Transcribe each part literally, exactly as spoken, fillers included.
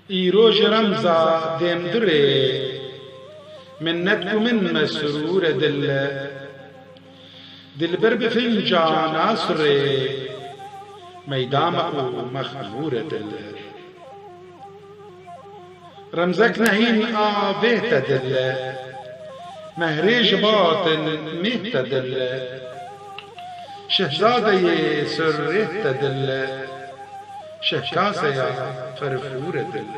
Îro ji remza dêm durê, minnet ku min mesrûr e dil. Dilber bi fincana surê, meyda me û mexmûr e dil. Remzek nehîn a vê te dil, mehrê ji batin mêh te dil. Şehzadeyê surrêh te dil, şehkaseya ferfûr e dil.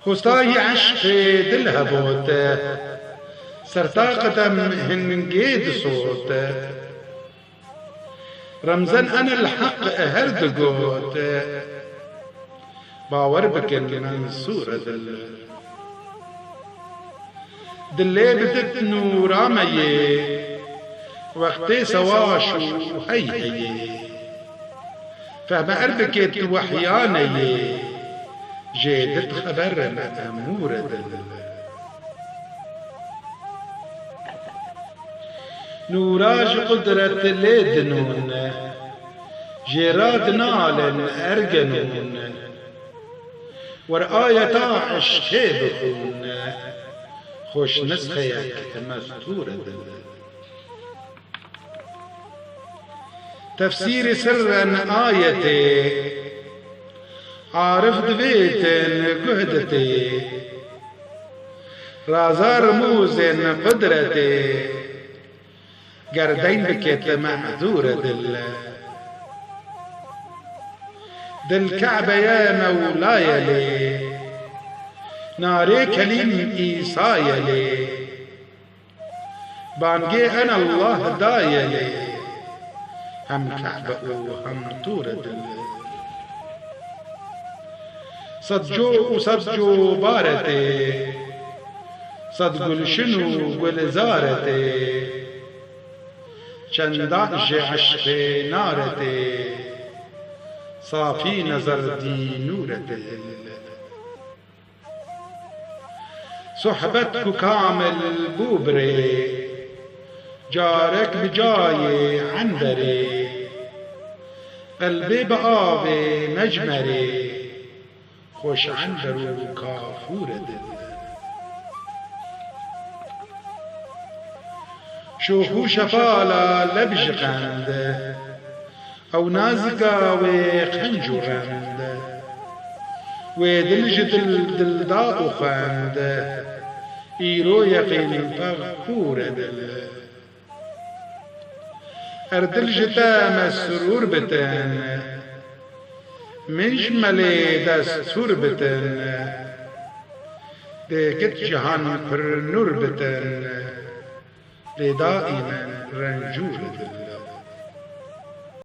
Hostayî eşqê dil hebot, serta qedem hingê disot. Remzen enel heq her digot, bawer bikin mensûr e dil. Dilê bidit nûra me yê, wextê sewaş û hey heyê. Fehme er bikêt wehya neyê, jê dit xeber me emûr e dil. Nûra ji qudret lê dinûn, jê ra dinalin ergenûn. Wer ayeta eşqê bixûn, xweş nisxeyek mestûr e dil. Tefsîrê sirren ayetê, arif divêtin guh ditê. Raza rimûzên qudretê, gerdeyn bikêt mehzûr e dil. Dil Ke'beye Mewlaye lê, narê Kelîm Îsaye lê. Bangê Enallah daye lê, hem Ke'be û hem Tûr e dil. Sed co û sed cobar e tê, sed gulşin û gulzar e tê. Çendan ji eşqê nar e tê, safî nezer dî nûr e dil. Sohbet ku kamil bû birê, carek bi cayê enderê. Qelbê bi avê mecmerê, xweş ender û kafûr e dil. Şox û şefala leb ji qend, ew nazika wê qenc û rend. Wê dil ji dil dil da û xwend, îro yeqîn pevqûr e dil. Er dil ji te mesrûr bitin, min ji me lê destûr bitin. Dê git cihan pir nûr bitin, lê daîmen rencûr e dil.